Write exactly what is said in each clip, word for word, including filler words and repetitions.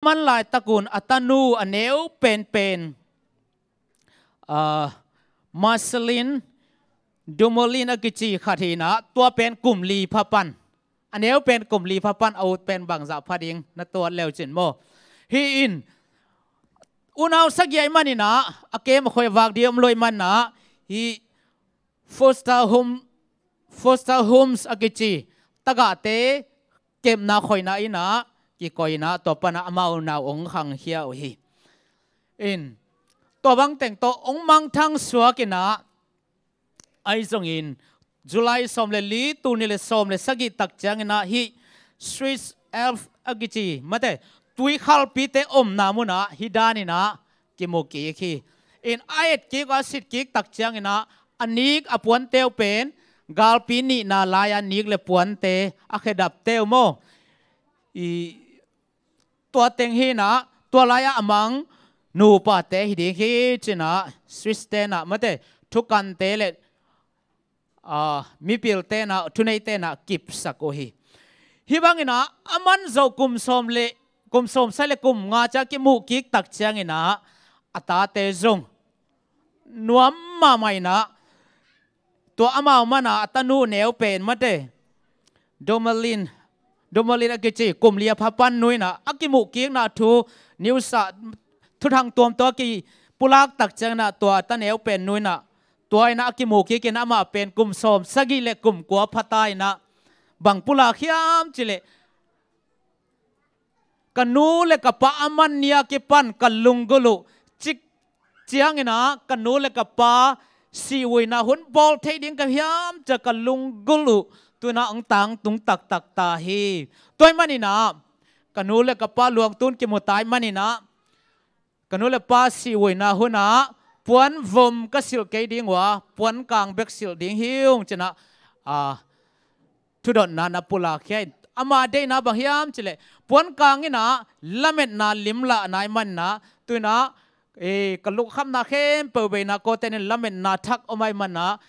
man laitakun a tanu a neu penpen, ah, Marceline Dumoulin a kici khat hi-in ah, tua pen kum li pha pan. A neu pen kum li pha pan, a ut pen bangzah pha ding na tuat le uh cin maw. Hi-in, unau sagih ahih manin ah, a kem a khoi a vak ding om lo ahih manin ah, hih foster home, foster homes a kici tagahte kepna khoina in ah kikoih in ah, tua pan ah amau nau hong khangkhia uh hi. In, tua bang teng tawh hong mangthang suak in ah, ahi zongin July sawm le li, tul nih le sawm le sagih tak ciangin ah, hih Swiss Alps a kici, mate, tuikhalpite omna mun ah hih dan in ah kimu kik hi. In, a et kik uh a sit kik tak ciangin ah, a nik a puante uh pen galpi nihna lai-a nik le puante, a khedapte uh maw, i, tua teng hi-in ah, tua lai-ah a mang nupate hi ding hi ci-in ah, Swiss-te in ah, mate, thukante le, ah, mipilte in ah, thuneite in ah kipsak uh hi. Hih bangin ah, a man zawh kum sawm le, kum sawm sagih le kum nga ciang kimuh kik tak ciangin ah, a tate zong nuam mahmah in ah, tua amau man ah a tanu neu pen, mate, Dumoulin, Dumoulin a kici kum li a pha pan nu in ah, a kimuh kikna thu news ah, thuthang tuamtuam kipulak tak ciangin ah, tua ta neu pen nu in ah, tua in ah a kimuh kik in, amah pen kum sawm sagih le kum kua pha ta in ah, bang pulak hiam cih leh, ka nu le ka pa a man ni-a kipan ka lunggulh uh cik ciangin ah, ka nu le ka pa sih uh in ah hun bawl thei ding ka hiam ci-a ka lunggulh uh, tu-in ah hong tangtung taktak ta hi. Tua ahih manin ah, ka nu le ka pa luangtun kimu ta ahih manin ah, ka nu le pa sih uh in ah hun ah puan vom ka silh kei ding uh a, puan kang bek silh ding hi ung ci-in ah, ah, thudotna na pulak hi. Ama deihna bang hiam cih leh, puan kang in ah lametna limlahna ahih manin ah, tu-in ah, eh, ka lungkhamna khempeuh bei in ah, kote in lametna thak om ahih manin ah,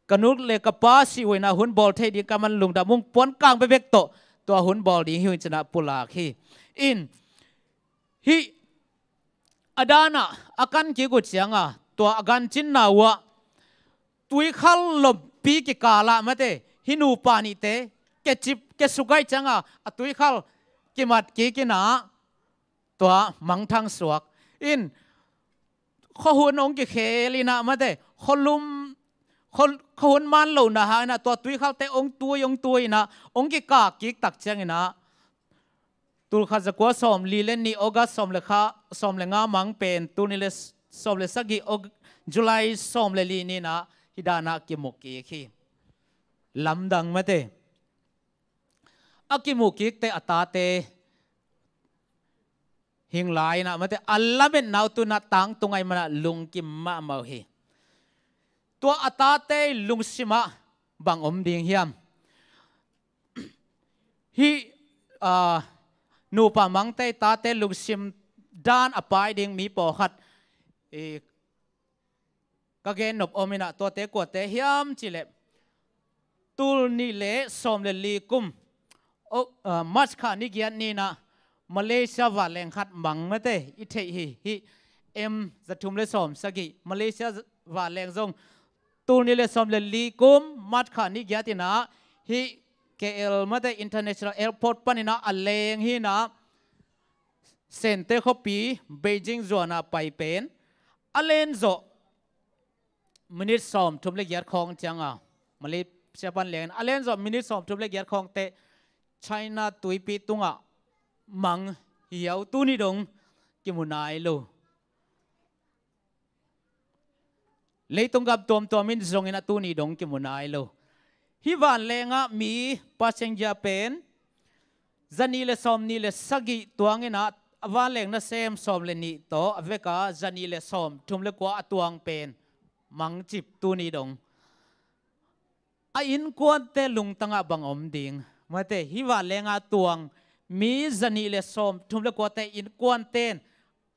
ka nu le ka pa sih uh in ah hun bawl thei ding ka man lungdam ung, puan kang bekbek tawh tua hun bawl ding hi ung ci-in ah pulak hi. In, hih a dan ah a kan kik uh ciang a, tua a gancinna uh ah, tuikhal lompi kikal ah, mate, hih nupa nihte kecip, kesugai ciang a, a tuikhal kimat kik in ah, tua mangthang suak. In, khuahun hong kikhel in ah, mate, khualum, khua-, khuahun man lohna hang in ah, tua tuikhalte hong tui, hong tui in ah, hong kikak kik tak ciangin ah, tul khat za kua sawm li le nih August sawm le kha, sawm le nga mang pen, tul nih le sawm le sagih Aug-, July sawm le li ni-in ah, hih dan ah kimu kik hi. Lamdang, mate. A kimuh kikte a tate hing lai in ah, mate, a lametna uh tu-in ah tangtung ahih manin ah lungkim mahmah uh hi. Tua a tate lungsim ah bang om ding hiam? Hih, ah, nupa mangte tate lungsim dan a pai ding mi pawlkhat, eh, ka gen nop om in ah, tuate kuate hiam cih leh, tul nih le sawm le li kum, oh, ah, March kha ni giat ni-in ah, Malaysia vanleng khat mang, mate, i theih hi, hih M za thum le sawm sagih, Malaysia vanleng zong tul nih le sawm le li kum March kha ni giat in ah, hih K L, mate, International Airport panin ah a leng hi-in ah, Sente khuapi Beijing zuan ah pai pen, a len zawh minit sawm thum le giat khawng ciang a, Malaysia pan leng in, a len zawh minit sawm thum le giat khawng teh China tuipi tungah mang hiau, tuni dong kimu nai lo. Leitung gam tuamtuam in zong in ah tuni dong kimu nai lo. Hih vanleng ah mi passenger pen za nih le sawm nih le sagih tuang in ah, a vanleng nasem sawm le nih tawh a vek a, za nih le sawm thum le kua a tuang pen mangcip, tuni dong. A innkuante lungtang ah bang om ding? Mate, hih vanleng ah tuang mi za nih le sawm thum le kuate innkuante in,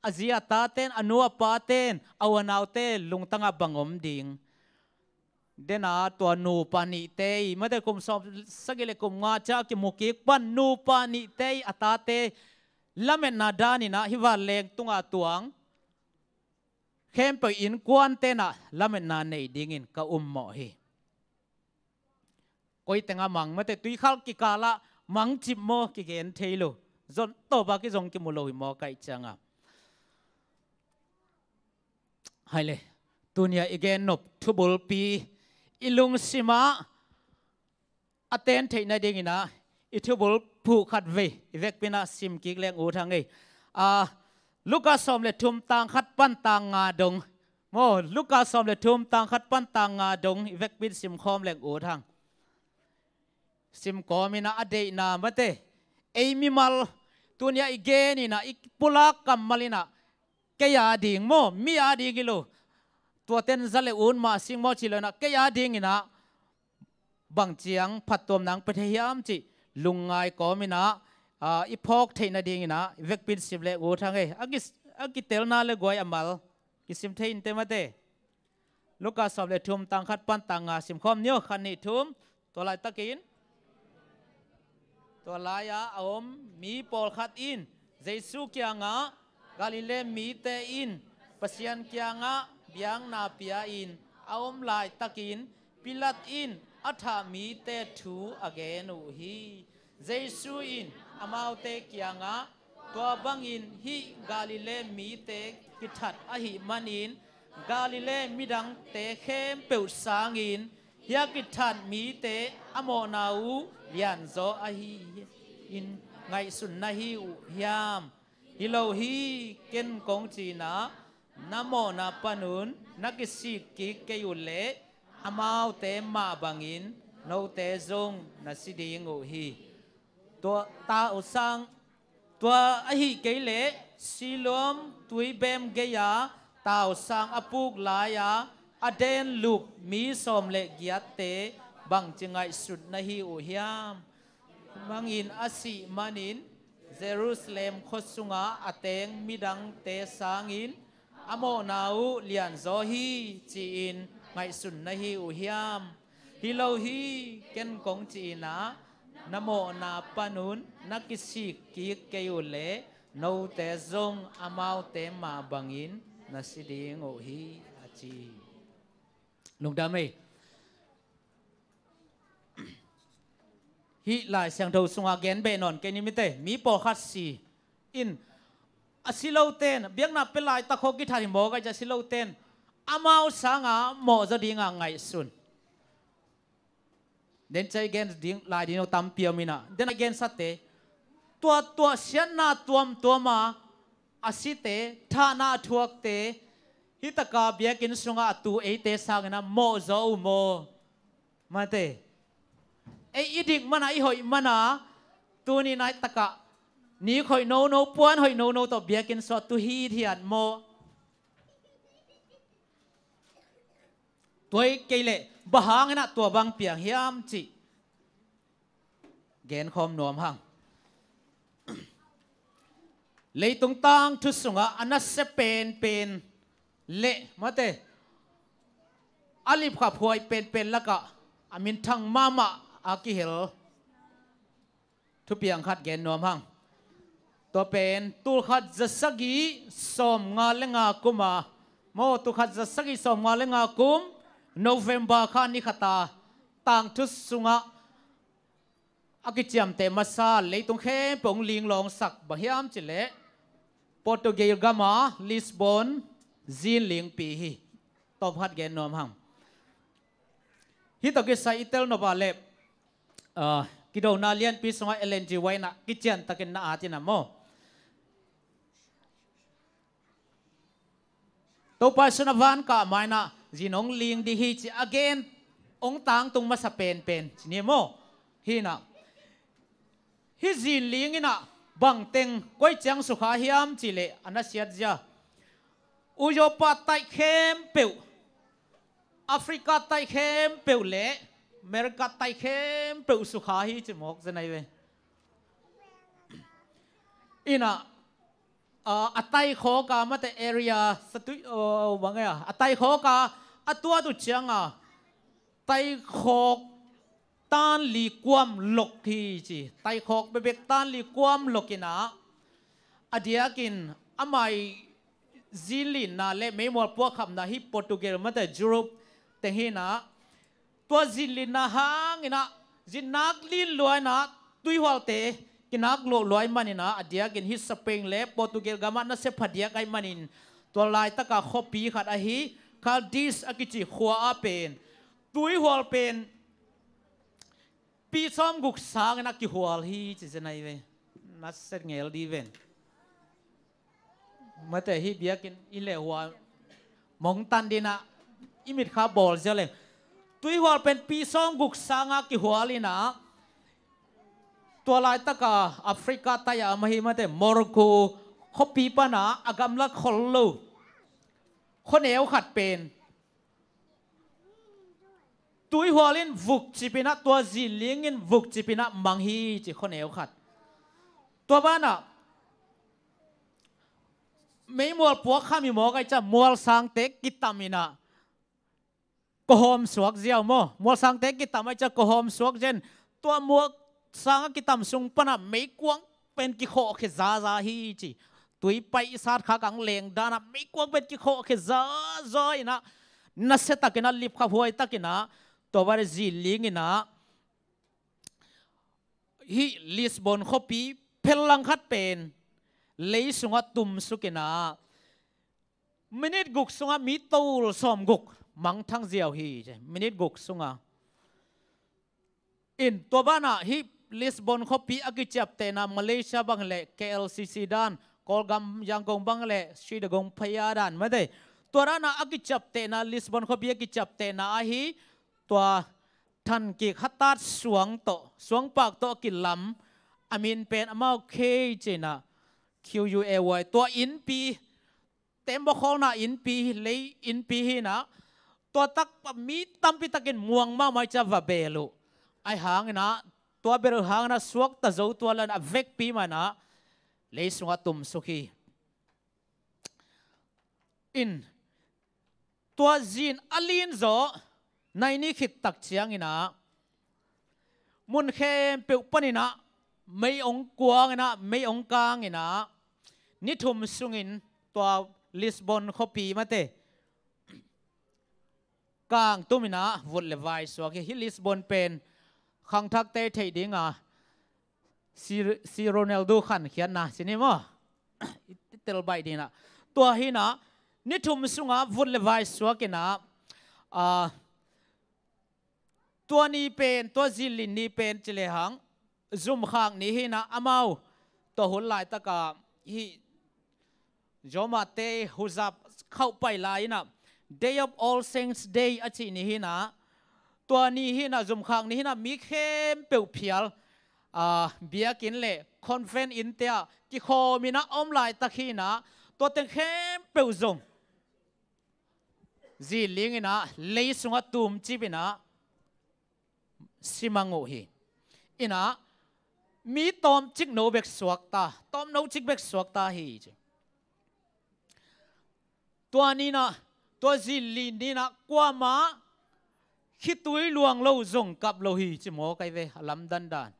a zi a tate in, a nu a pate in, a u a naute lungtang ah bang om ding? Den a, tua nupa nihte i, mate, kum sawm sagih le kum nga ciang a kimu kik pan nupa nihte i a tate lametna danin ah hih vanleng tungah tuang khempeuh innkuante in ah lametna nei dingin ka ummawh hi. Koi teng a mang mate, tuikhal kikal ah mangcip maw kigen thei lo. Zon tawp a kizong kimu lo hi maw kaih ciang a. Hai le, tuni a i gen nop thubulpi i lungsim ah a ten theih nadingin ah i thubul phuh khat vei i vekpi in ah sim kik leng ut hang ei. A, Luka sawm le thum tang khat pan tang nga dong. Maw, Luka sawm le thum tang khat pan tang nga dong i vekpi in sim khawm leng ut hang. Sim kawm in ah a deihna mate, ei mimal tuni a i gen in ah i pulak kammal in ah kei a ding maw, mi a ding hi lo. Tuaten za le un mah sing maw ci lo in ah kei a dingin ah bang ciang phattuamna hong pia thei hiam cih lungngai kawm in ah, a, i phawk theih nadingin ah i vekpi in sim leng ut hang ei. A ki, a kitelna le guai a mal kisim thei in teh mate. Luka sawm le thum tang khat pan tang nga sim khawm ni aw, khat nih thum. Tua laitakin tua lai-ah a om mi pawlkhat in Jesu kiangah, Galilee mite in Pasian kiangah biakna pia-in a om laitakin Pilat in a thah mite thu a gen uh hi. Jesu in amaute kiangah, tua bangin hih Galilee mite kithat ahih manin Galilee midangte khempeuh sangin hih a kithat mite a mawhna uh lianzaw ahi in ngaihsun na hi uh hiam? Hi lo hi, ken kong ci-in ah, na mawhna panun na kisik kik kei uh leh amaute mah bangin note zong na si ding uh hi. Tua ta uh sang Tua ahih kei leh Siloam tuibem gei-a tausang a puk lai-a a denlup mi sawm le giatte bangci ngaihsut na hi uh hiam? Mangin a sih manin Jerusalem khua sungah a teng midangte sangin a mawhna uh lianzaw hi ci-in ngaihsun na hi uh hiam? Hi lo hi, ken kong ci-in ah, na mawhna panun na kisik kik kei uh leh note zong amaute mah bangin na si ding uh hi, a ci. Lungdam ei. Hih Lai Siangtho sungah gen beh nawn kei ni mite, mi pawlkhat si in, a si loten, biakna pia laitak khawng kithat hi mawk a, a si loten amau sanga mawhzaw dinga ngaihsun. Den cai gen ding lai ding lo tampi om in ah, den a gensate tua tuah siatna tuamtuama a site, thahna a thuakte, hih taka biakinn sungah a tu eite sangin ah mawhzaw uh maw? Mate. Ei i dik mana, i hoih mana, tuni nai takah nik hoih nono, puan hoih nono tawh biakinn sungah tu hithiat maw? Tua hi kei leh bang hangin ah tua bang piang hiam cih genkhawm nuam hang. Leitung tangthu sungah a nasia penpen le, mate, a lipkhaphuai penpen lakah a minthang mahmah a kihel thupiang khat gen nuam hang. Tua pen tulkhat zasagih sawmnga le nga kuma, maw, tulkhat zasagih sawmnga le nga kum November kha ni khata tangthu sungah a kiciamteh masa leitung khempeuh hong linglawngsak bang hiam cih leh Portugal gama Lisbon zinlingpi hi. Tawm khat gen nuam hang. Hih tawh kisai i tel nop a leh, ah, kidona lianpi sungah Ellen G. White in ah kiciantakin na at in ah maw? Topa Jesu in a van kah ma-in ah zin hong ling ding hi ci a gen hong tangtung masa penpen ci ni maw? Hi in ah, hih zinling in ah bangteng koi ciang sukha hiam cih leh a nasiatzia Uyopa taih khempeuh, Africa taih khempeuh le America taih khempeuh sukha hi ci mawk zen ahi ve. In ah, a, a taikhawk a, mate, area satui, o, bang e a, a taikhawk a, a tuat uh ciang a taikhawk tan li kuam lok hi ci. Taikhawk bekbek tan li kuam lok in ah, A diakin amah i zinlinna le meimual puakhamna hi Portugal mate Europe teng hi inah, tua zinlinna hang inah zinnak lin lua inah tuihualte kinak loh lua ahih man inah, a diakin hi Spain le Portugal gamah nasia phadiak ahih manin tua laitaka khuapi khat ahi Cadiz a kici khua ah pen tuihual pen pi sawmguk sang inah kihual hi ci zen ahi ve. Nasia ngel di ven. Mate hi biakinn i lehhual mongtan dinah i mitkha bawl ziau leng. Tuihual pen pi sawmguk sanga kihual inah tua laitaka Africa taih a mah hi mate Morocco khuapi pana a gamla khol lo khuaneu khat pen tuihual in vukcip inah tua zinling in vukcip inah mang hi ci khuaneu khat. Tua banah meimual puakkham hi mawk ahi ciah mualsangte kitam inah kawhawm suak ziau maw? Mualsangte kitam ahi ciah kawhawm suak zen. Tua mualsang a kitam sung panah meikuang pen kikhawhkhia zaza hi ci. Tui paih i sat khak ang leng danah meikuang pen kikhawhkhia zaza inah nasia takinah lipkhaphuai takinah tua banah zinling inah hih Lisbon khuapi phel langkhat pen lei sungah tumsuk inah minit guk sungah mi tul sawmguk mangthang ziau hi. Minit guk sungah. In tua banah hih Lisbon khuapi a kiciaptehna Malaysia bang le K L C C dan, Kawlgam Yangon bang le Sri Dagon Phaya dan mate, tua danah a kiciaptehna Lisbon khuapi a kiciaptehna ahi tua thankik hatat suang tawh suangpak tawh a kilam a min pen amau K cinah Q U A Y tua innpi tembaw khawlna innpi lei innpi hi inah tua tak mi tampi takin muang mahmah ahi ciah va beel uh. Ahi hang inah tua beel uh hang inah suakta zo tua lan a vekpi mah inah lei sungah tumsuk hi. In tua zin a lin zawh nai ni khit tak ciang inah mun khempeuh pan inah mei ong kuang inah mei ong kang inah ni thum sungin tua Lisbon khuapi mate kang tum inah vut le vai suak hi. Hih Lisbon pen khangthakte theih dinga si, si Ronaldo khankhiatna ci ni maw? I tel baih dinah tua hi inah ni thum sungah vut le vai suak inah, ah, tua ni pen, tua zinlin ni pen ci lehang zumkhak ni hi inah amau tua hun laitaka hih Roma te huzap khauh pai lai inah Day of All Saints Day a cih ni hi inah tua ni hi inah zumkhak ni hi inah mi khempeuh phial, ah, biakinn le convent innte ah kikhawm inah om laitak hi inah tua teng khempeuh zong zinling inah lei sungah tumcip inah simang uh hi. Inah mi tawmcik no bek suakta, tawmno cik bek suakta hi ci. Tua ni inah tua zinlin ni inah kuamah khitui luang lo zong kap lo hi ci mawk ahi ve a lamdandan.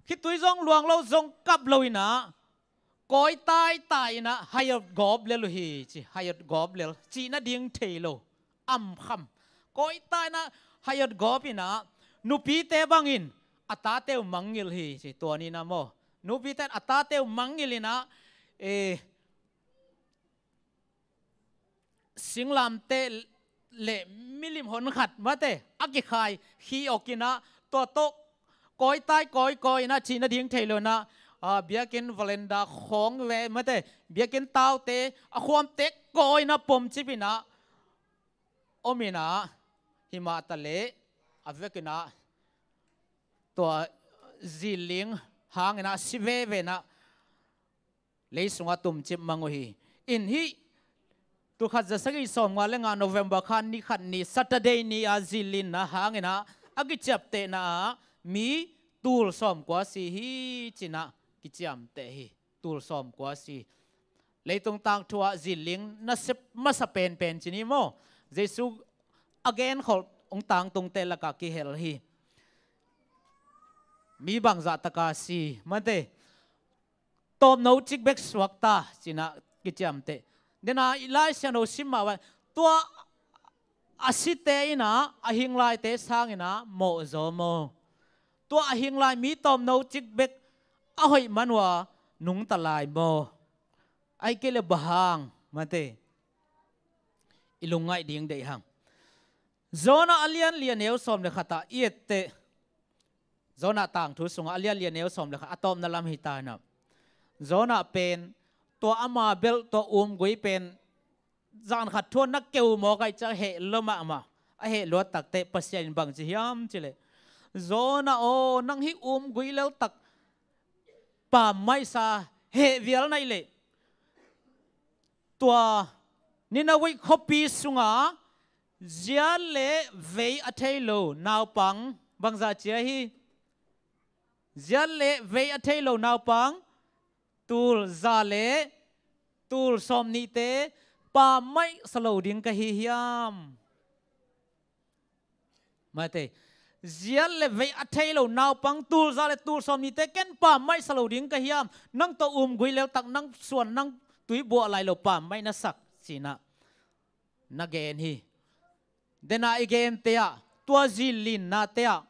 Khitui zong luang lo zong kap lo inah kawi taitai inah hayot gawp lel uh hi ci. Hayot gawp lel cih nading thei lo amkham kawi tai inah hayot gawp inah nupite bangin a tate uh mangngilh hi ci. Tua ni inah maw nupite in a tate uh mangngilh inah, eh, singlamteh le milim honkhat mate a kikhai khi awk inah tua tawh kawi tai kawi kawi inah cih nading thei lo inah, ah, biakinn veranda khawng ve mate biakinn taute a khuamte kawi inah pomcip inah om inah hi mah ta leh a vek inah tua zinling hang inah si veve inah lei sungah tumcip mang uh hi. In hih tul khat za sagih sawmnga le nga November kha ni khat ni Saturday ni a zinlinna hang inah a kiciaptehna ah mi tul sawmkua si hi ci inah kiciamteh hi. Tul sawmkua si. Leitung tangthu ah zinling nasia masa penpen ci ni maw? Jesu a genkholh hong tangtungte lakah kihel hi. Mi bangzah taka si mate tawmno cik bek suakta cinah kiciamteh. Dena i Lai Siangtho sim mah vai, tua a site inah a hinglaite sanginah mawhzaw maw? Tua a hinglai mi tawmno cik bek a hoih man uh a nungta lai maw? Ai kei le bang hang mate, i lungngaih ding deih hang. Jonah a lian li a neu sawm le khatah i etteh, Jonah tangthu sungah a lian li a neu sawm le khat a tawpna lam hi ta inah, Jonah pen tua ama belh tua umgui pen zan khat thuan na keu mawk ai ciah heh lua mahmah. A heh luat takteh Pasian in bangci hiam cileh, Jonah aw, nang hih umgui leltak pammaihsa heh vial naih leh tua Nineveh khuapi sunga ziat le vei a thei lo naupang bangzah cia hi. Ziat le vei a thei lo naupang tul za le tul sawm nihte pammaihsa lo ding ka hi hiam? Mate, ziat le vei a thei lo naupang tul za le tul sawm nihte ken pammaihsa lo ding ka hiam? Nang tawh umgui leltak, nang suan nang tui buah lai lo pammaih na sak cinah na gen hi. Dena i gente ah, tua zilinnate ah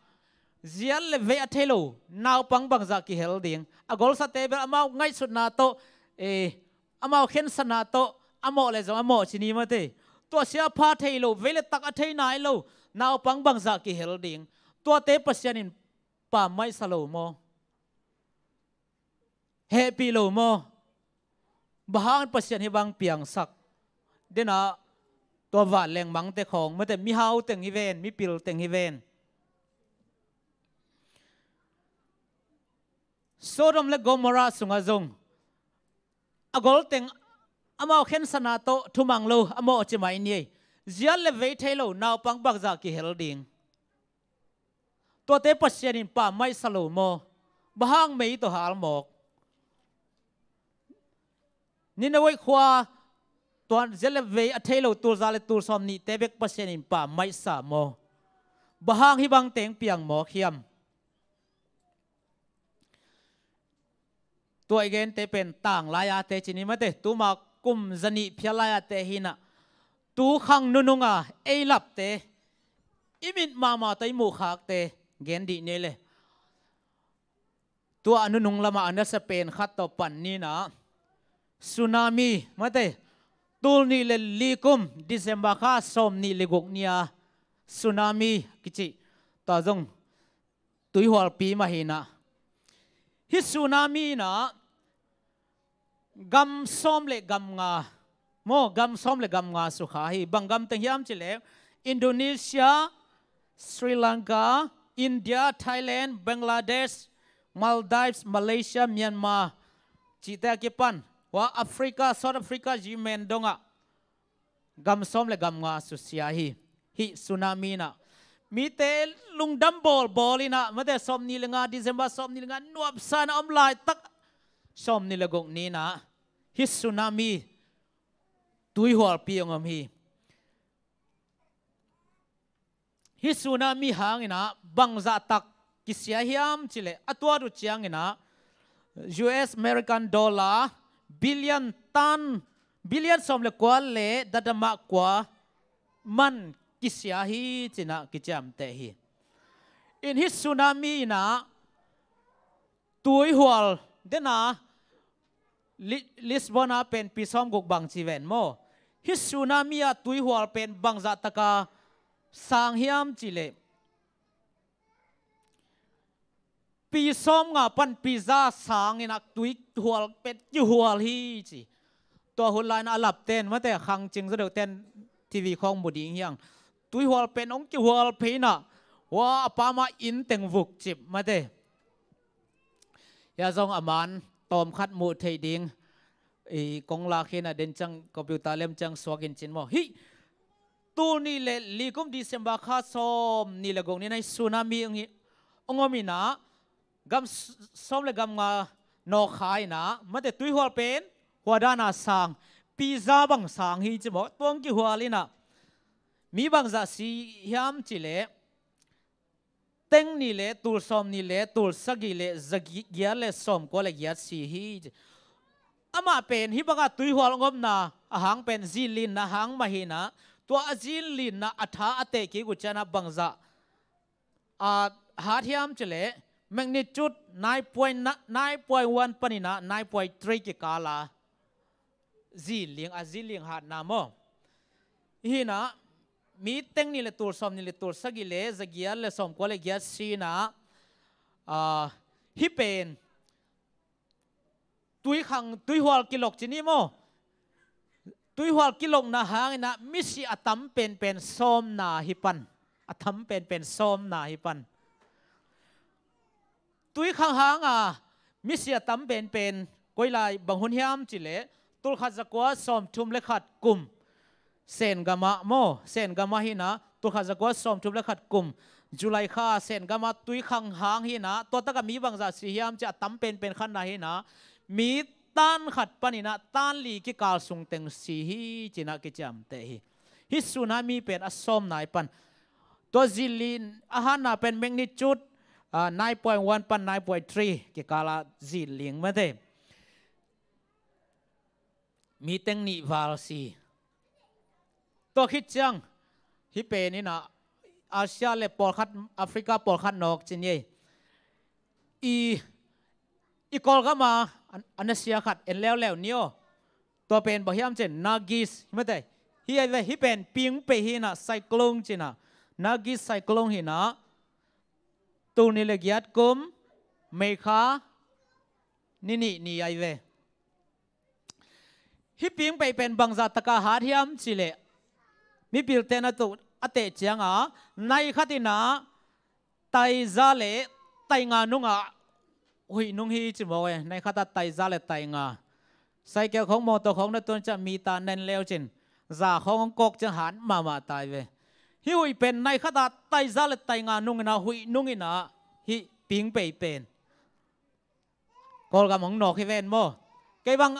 ziat le vei a thei lo naupang bangzah kihel ding? A golsate bel amau ngaihsutna tawh, eh, amau khensatna tawh a mawh le zong a mawh ci ni mate. Tua sia pha thei lo, vei le tak a thei nai lo naupang bangzah kihel ding? Tuate Pasian in pammaihsa lo maw? Hehpih lo maw? Bang hang Pasian hih bang piangsak? Dena tua vanleng mangte khawng mate, mihau teng hi ven, mipil teng hi ven. Sodom le Gomorrah sungah zong a golteng amau khensatna tawh thumang lo a mawh ci mai ni ei. Ziat le vei thei lo naupang bangzah kihel ding? Tuate Pasian in pammaihsa lo maw? Bang hang mei tawh hal mawk? Nineveh khua tua ziat le vei a thei lo tul za le tul sawm nihte bek Pasian in pammaihsa maw? Bang hang hih bang teng piang mawk hiam? Tua i gente pen tang lai-ate ci ni mate, tuma kum zanih phial lai-ate hinah, tu khang nununga ei lapte, i mit mahmah tawh i muhkhakte gen dih ni le. Tua a nunung lamah a nasa pen khat tawh pan ninah, tsunami mate, tul nih le li kum December kha sawm nih le guk ni-a tsunami kici, tua zong tuihualpi mah hinah. Hih tsunami inah gam sawm le gam nga maw, gam sawm le gam nga sukha hi. Bang gam teng hiam cileh, Indonesia, Sri Lanka, India, Thailand, Bangladesh, Maldives, Malaysia, Myanmar cihte a kipan, hua Africa, South Africa, Yemen dongah gam sawm le gam nga susia hi. Hih tsunami inah mite lungdam bawlbawl inah mate, sawm nih le nga, December sawm nih le nga nuamsa inah om laitak, sawm nih le guk ni inah hih tsunami tuihualpi hong om hi. Hih tsunami hanginah bangzah tak kisia hiam cileh, a tuat uh cianginah U S American dollar billion tan, billion sawm le kua le dadamah kua man kisia hi cinah kiciamteh hi. In hih tsunami inah tuihual dena Li-, Lisbon a pen pi sawm guk bang ci ven maw? Hih tsunami a tuihual pen bangzah taka sang hiam cileh, pi sawm nga pan pi za sang inah tuihual pen kihual hi ci. Tua hun lai inah a lapten mate, khangcing zaw deuhten T V khawng mu ding hiang. Tuihual pen hong kihual phei inah, hua a pamah inn teng vuk cip mate. Hia zong a man tawmkhat muh theih ding i kong lak hinah, den ciang computer lem ciang suak in cin maw. Hih tul nih le li kum December kha sawm nih le guk ni inah hih tsunami hong hi, hong om inah gam s-, sawm le gam nga nawk kha inah mate, tuihual pen hua dana sang, pi za bang sang hi ci maw. Tua hong kihual inah mi bangzah si hiam cileh, teng nih le tul sawm nih le tul sagih le za gi-, giat le sawm kua le giat si hi. Amah pen hih bangah tuihual ngopna a hang pen zinlinna hang mah hi-in ah, tua a zinlinna a tha a teh kik uh ciangin ah bangzah a hat hiam cih leh magnitude nine point, nine point one panin ah nine point three kikal a zinling, a zinling hatna maw. Hi-in ah mi teng nih le tul sawm nih le tul sagih le za giat le sawm kua le giat si-in ah, ah, hih pen tuikhang, tuihual kilok ci ni maw. Tuihual kilokna hangin ah misi a tam penpen sawmna hi pan. A tam penpen sawmna hi pan. Tuikhang hanga misi a tam penpen koi lai bang hun hiam cih leh tulkhat zakua sawmthum le khat kum Sen gamah maw, Sen gamah hi-in ah, tulkhat zakua sawmthum le khat kum July kha Sen gamah tuikhang hang hi-in ah, tua takah mi bangzah si hiam cih a tam penpen khatna hi-in ah, mi tan khat panin ah tan li kikal sung teng si hi ci-in ah kiciamteh hi. Hih tsunami pen a sawmna hi pan. Tua zinling a hatna pen magnitude, ah, nine point one pan nine point three kikal a zinling mate. Mi teng nih val si. Tua khit ciang hih pen in ah Asia le pawlkhat, Africa pawlkhat nawk ci ni ei. I, i Kawlgam a, a, a nasia khat en leuleu ni aw. Tua pen bang hiam cih leh Nargis hi mate. Hih ahi ve, hih pen ping pei hi-in ah cyclone ci-in ah, Nargis cyclone hi-in ah, tul nih le giat kum May kha ni nih ni ahi ve. Hih ping pei pen bangzah takah hat hiam cih leh, mipilte na tuh a teh ciangah nai khat in ah tai za le tai nga nungah huih nung hi ci mawk e. Nai khat ah tai za le tai nga. Cycle khawng, mawtaw khawng na tuan ciang mi ta nen leu cin, za khawng hong kawk ciang hat mahmah ta hi ve. Hih huih pen nai khat ah tai za le tai nga nung in ah, huih nung in ah hih ping pei pen Kawlgam hong nawk hi ven maw. Kei bang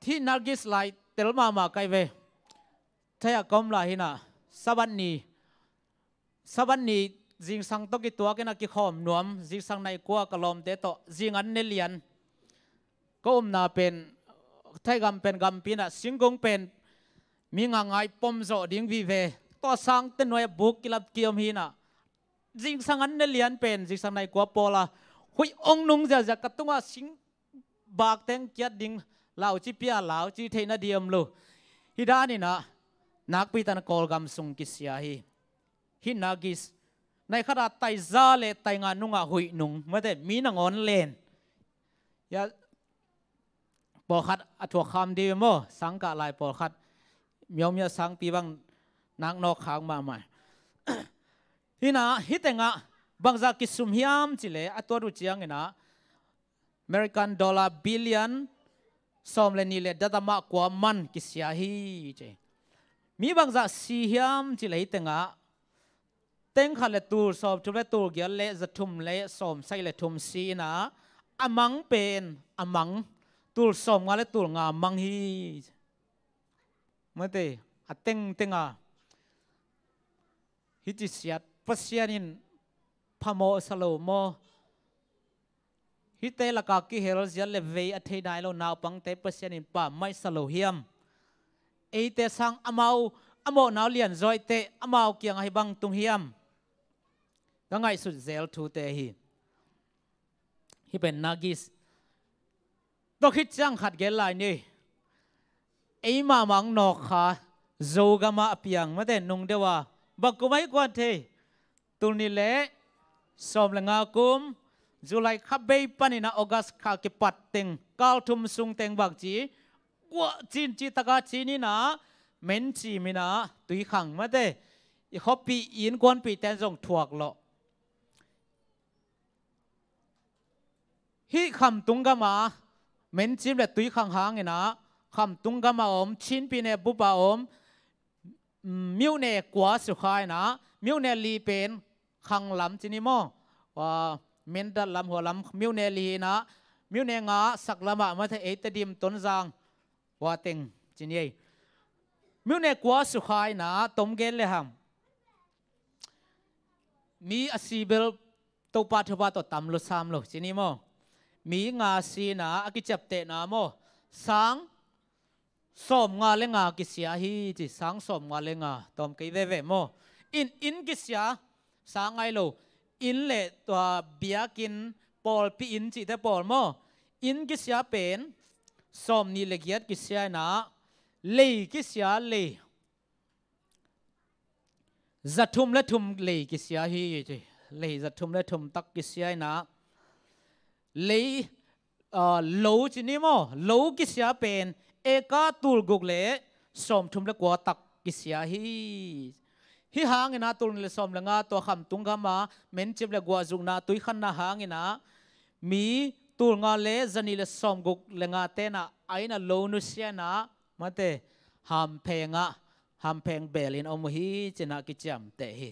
hih Nargis lai tel mahmah ka hi ve. Thai-ah ka om lai hi-in ah, Sabbath ni, Sabbath ni zingsang tawh kituak in ah kikhawm nuam, zingsang nai kua ka lawmte tawh, zing an ne lian. Ka omna pen, Thaigam pen gampi in ah, singkung pen mi ngangai pom zawh ding vive. Tua sangte nuai-ah buk kilap kiom hi-in ah, zingsang an ne lian pen, zingsang nai kua pawl a huih hong nung ziahziah, ka tungah sing bak teng kiat ding, lau ci pia, lau ci theihna diam lo. Hih dan in ah nakpi takin Kawlgam sung kisia hi. Hih Nargis, nai khat ah tai za le tai nga nungah huih nung mate, mi nangawn len. Ya, pawlkhat a thuak kham dih maw, sangkah lai pawlkhat, miaumia sangpi bang nak nawk khak mahmah. Hi-in ah, hih tengah bangzah kisum hiam cih leh, a tuat uh ciangin ah American dollar billion sawm le nih le data mah kua man kisia hi ci. Mi bangzah si hiam cih leh, hih tengah teng khat le tul sawmthum le tul giat le za thum le sawm sagih le thum si-in ah, a mang pen, a mang tul sawmnga le tul nga mang hi. Mate, a tengteng a hih ci siat, Pasian in phamawh sa lo maw? Hihte lakah kihel ziat le vei a thei nai lo naupangte Pasian in pammaih sa lo hiam? Eite sang amau a mawhna uh lianzaw hi teh, amau kiangah hih bang tung hiam? Ka ngaihsut zel thute hi. Hih pen Nargis. Tua khit ciang khat gen lai ni. Ei mahmah hong nawk kha, Zogam ah a piang mate, nung deuh a, bang kum ahi kuan thei. Tul nih le sawm le nga kum, July kha bei panin ah August kha kipat teng, kal thum sung teng bang ci, kuah cin ci taka cin in ah, men cim in ah, tuikhang mate, i khuapih, i innkuanpihte in zong thuak lawh. Hih khamtung gam a men cim le tuikhang hangin ah, khamtung gam a om, Chin pyine bup a om, mm, myone kua sukha in ah, myone li pen khang lam ci ni maw? Wa, Mindat lam, hua lam, myone li in ah, myone nga sak lam ah mate, eite dim, Tonzang, hua teng ci ni ei. Myone kua sukha in ah, tom gen le hang, mi a si bel Topa thupha tawh tam lo sam lo ci ni maw? mi nga sina a kiciaptehna maw, sang sawm nga le nga kisia hi ci, sang sawm nga le nga tawm kei veve maw. In, inn kisia sang ngai lo, inn le tua biakinn, pawlpi inn cihte pawl maw. Inn kisia pen sawm nih le giat kisia inah, lei kisia lei za thum le thum lei kisia hi ci. Lei za thum le thum tak kisia inah, lei, ah, lo ci ni maw, lo kisia pen eka tul guk le sawm thum le kua tak kisia hi. Hih hangin ah tul nih le sawm le nga tua Khamtung gama mencip le guahzukna tuikhanna hangin ah mi tul nga le za nih le sawm guk le nga tenah a inn a lo nusia inah, mate, Hampheng ah, Hampheng beel in om uh hi cinah kiciamteh hi.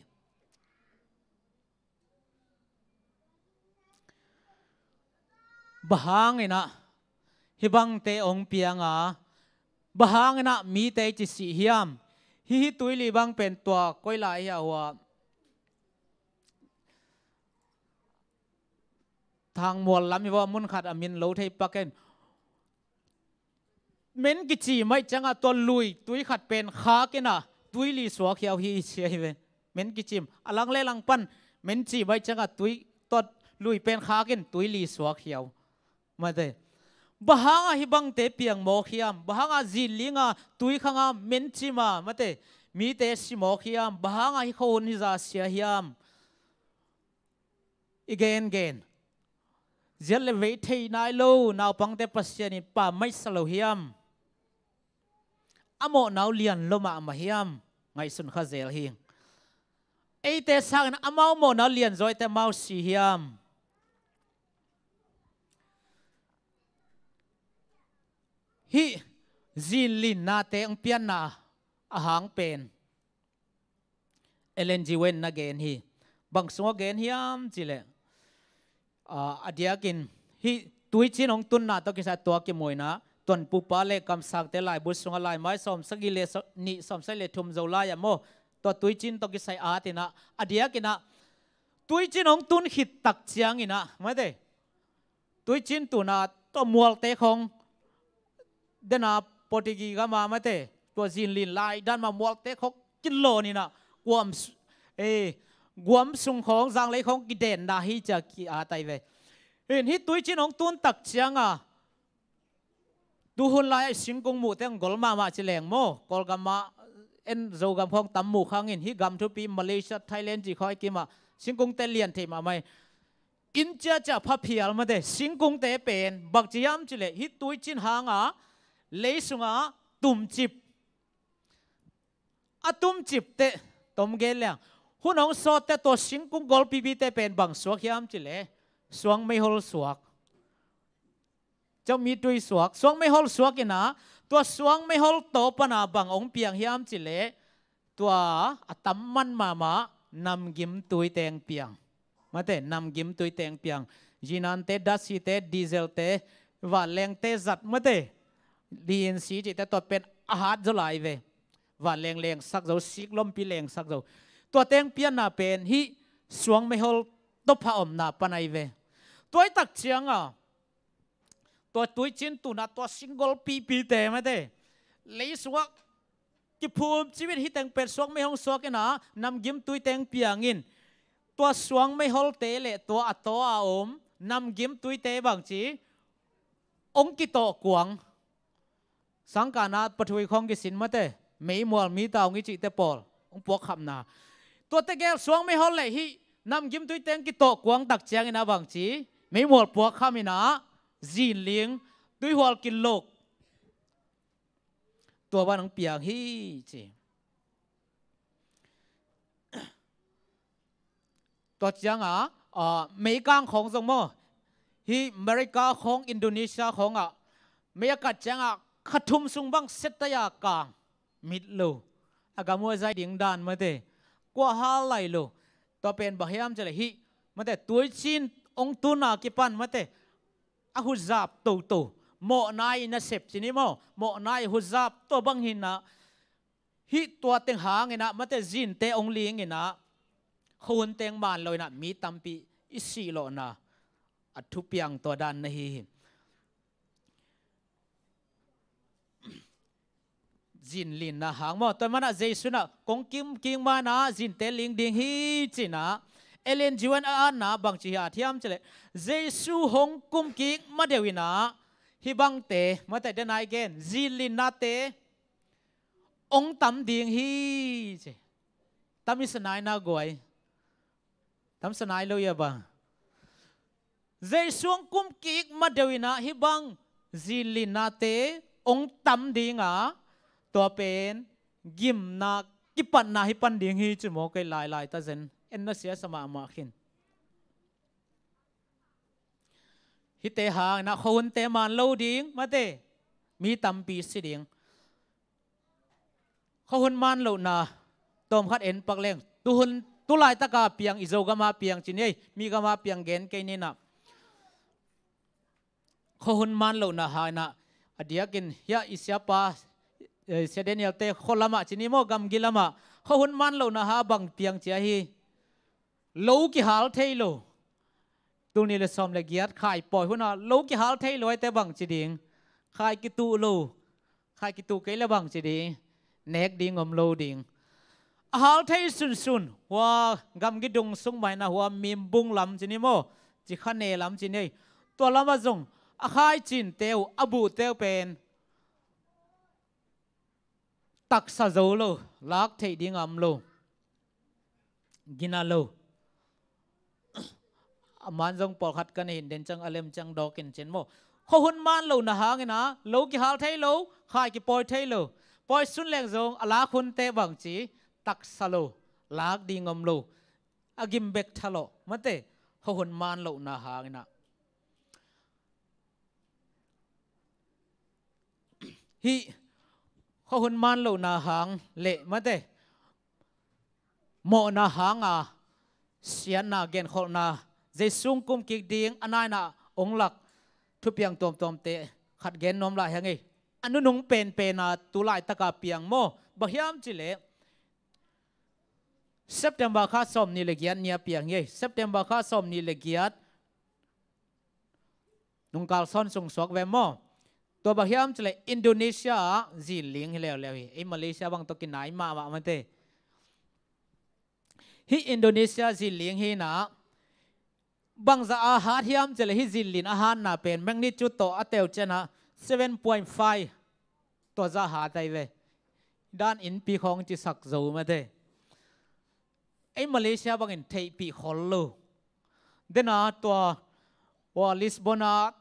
Bang hangin ah hih bangte hong pianga, bang hangin ah mite ci sih hiam? Hih, hih tuili bang pen tua koi lai hia hua, Thangmual lam hi vua, mun khat a min lo thei pak in. Men kici mai ciangah tua lui tui khat pen khak inah tuili suak hiau hi sia hi ve. Men kicim a lang le lang pan men ci mai ciangah tui, tua lui pen khak in tuili suak hiau. Mate. Bang hangah hih bangte piang mawk hiam? Bang hangah zinlinga tui khanga men cima, mate, mite si mawk hiam? Bang hangah hih khuahun hi za sia hiam? I gengen ziat le vei thei nai lo naupangte Pasian in pammaih sa lo hiam? A mawhna uh lian lo mahmah hiam? Ngaihsun kha zel hi. Eite sangin amau mawhna uh lian zawite amau si hiam? Hih zinlinnate hong pianna a hang pen Ellen G. White na gen hi. Bang sungah gen hiam cileh, ah, a diakin hih tuicin hong tunna tawh kisai tua kimuina, tuanpupa le kamsangte laibu sungah laimai sawm sagih le sa-, nih sawm sagih le thum Zolai ah maw, tua tuicin tawh kisai atinah, a diakinah tuicin hong tun khit tak cianginah, mate, tuicin tuna tua mualte khong dena Portugi gama, mate, tua zinlin lai dan ma mualte khong kilawninah guam su-, eh, guam sung khong zanglei khong kidenna hi cia ki-at ai ve. Hin hih tuicin hong tun tak cianga tuhun lai-ah singkung muhte hong gol mahmah ci leng maw, Kawlgamah en Zogam khong tam muh khangin hih gam thupi Malaysia, Thailand ci khoi kimah singkungte lian thei mahmah hi. Inn ciacia phaphial, mate, singkungte pen bang ci hiam cileh hih tuicin hanga lei sungah tumcip, a tumcipte tom gen liang, hun hong sawtte tua singkung golpipite pen bang suak hiam cileh suang meihol suak. Cau mi tui suak, suang meihol suak inah, tua suang meihol tawh pana bang hong piang hiam cileh, tua a tam man mahmah namgim tuite hong piang. Mate, namgim tuite hong piang. Zinante, dasite, dieselte, vanlengte zat, mate, D N C cihte tua pen a hat zaw lai ve. Vanleng lengsak zo, siklompi lengsak zo. Tuate hong pianna pen hih suang meihol tawh pha omna pan ai ve. Tua hi tak cianga tua tuicin tuna tua singgol pipite, mate, lei sungah kiphum cibit, hih teng pen suang meihol suak inah namgim tuite hong piangin, tua suang meiholte le tua a taw a om namgim tuite bangci hong kitawh kuang. Sangkahna pathui khong kisin, mate, meimual mi taung i cihte pawl hong puakkhapna. Tuate gel suang meihol le hih namgim tuite hong kitawh kuang tak cianginah bangci meimual puakkham inah zinling tuihual kilok. Tua ban hong piang hi ci. Tua cianga, ah, meikang khawng zong maw, hih America khawng, Indonesia khawngah mei a kat cianga kha thum sung bang setaya kang mit lo. A gam uh a zai ding dan, mate, kua hal lai lo. Tua pen bang hiam cileh hih, mate, tuicin hong tuna kipan, mate, a huzap toto, mawhna i nasep ci ni maw, mawhna i huzap tua bang hinah, hih tua teng hanginah, mate, zinte hong linginah, khuahun teng man loinah mi tampi i sihlawhna. a thupiang tua dan na hi hi. Zinlinna hang maw, tua manah Jesu nah kong kim kik manah zinte ling ding hi cinah, Ellen G. White a atna bangci hi a thiam cileh, Jesu hong kum kik madeuh inah hih bangte, mate, denai gen zinlinnate ong tam ding hi ci. Tam i sanai na guai. Tam sanai lo ia bang. Jesu hong kum kik madeuh inah hih bang zinlinnate ong tam dinga, tua pen gimna kipatna hi pan ding hi ci maw, kei lailai ta zen. En na sia sa mahmah khin. Hihte hang inah khuahunte man lo ding, mate, mi tampi si ding. Khuahun man lohna tawmkhat en pak leng, tuhun, tulaitaka piang, i Zogama piang ci ni ei, mi gama piang gen kei ninah. Khuahun man lohna hang inah, a diakin hiah i siapa, eh, Sia Daniel te khua lamah ci ni maw, gamgi lamah khuahun man lohna hang bang piang cia hi. Lo kihal thei lo. Tul nih le sawm le giat khai pawi hunah lo kihal thei lo aite bang ci ding. Khai kituh lo. Khai kituh kei le bang ci ding. Nek ding om lo ding. A hal thei sunsun. Hua gamgi dung sung mah inah hua mimbung lam ci ni maw, ci khane lam ci ni ei. Tua lamah zong a khai cinte uh, a buhte uh pen taksa zo lo, lak theih ding a om lo, gina lo. A man zong pawlkhat ka na hin den ciang a lem ciang dawkin cin maw. Khuahun man lohna hang inah lo kihal thei lo, khai kipawi thei lo. Pawi sun leng zong a lak hunte bang ci, taksa lo, lak ding om lo. A gim bek thalawh, mate, khuahun man lohna hang inah. Hih khuahun man lohna hang le, mate, mawhna hanga siatna, genkholhna, Jesu hong kum kik ding a nai inah ong lak thupiang tuamtuamte khat gen nuam lai hi ing ei. A nunung penpena tulaitaka piang maw, bang hiam cileh, September kha sawm nih le giat ni a piang hi ei. September kha sawm nih le giat nungkal sawn sung suak ve maw. Tua bang hiam cileh Indonesia ah zinling hi leuleu hi. Ei Malaysia bang tawh kinai mahmah, mate. Hih Indonesia zinling hi inah, bangzah a hat hiam cileh hih zinlin a hatna pen magnitude tawh a teu ciangah seven point five tua zah hat ahi ve. Dan innpi khawng cisak zo, mate. Ei Malaysia bangin theihpih khol lo. Dena tua, ua Lisbon ah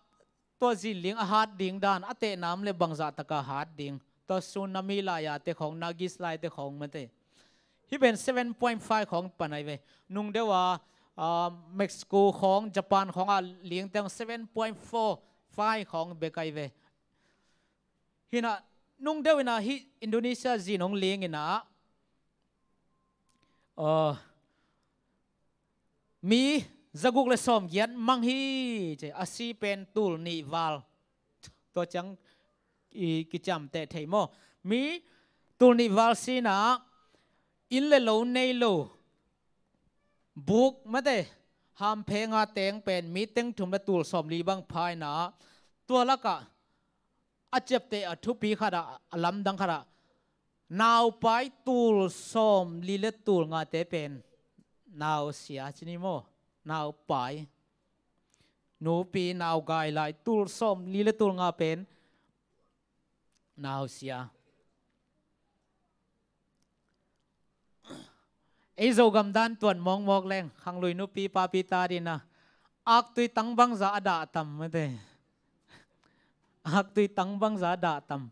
tua zinling a hat ding dan a tehna om le bangzah taka hat ding. Tua tsunami lai-a te khawng, Nagis lai te khawng, mate. Hih pen seven point five khawng pan ahi ve. Nungdeuh a, ah, Mexico khawng, Japan khawng a lingte khawng seven point four five khawng bek ahi ve. Hi inah, nungdeuh inah hih Indonesia zin hong ling inah, ah, mi zaguk le sawmgiat mang hi ci. A si pen tul nih val. Tua ciang i kiciamteh thei maw. Mi tul nih val si inah, inn le lo nei lo, buk, mate, hamphenga teng pen mi teng thum le tul sawmli bang pha inah, tua lakah a ciapteh a thupi khatah, a lamdang khatah, naupai tul sawmli le tul ngate pen nausia ci ni maw. Naupai. Nupi naugai lai tul sawmli le tul nga pen nausia. Ei Zogam dan tuan mawkmawk leng, khanglui nupi papi ta dina, aktui tang bangza a dah tam, mate. Aktui tang bangza a dah tam.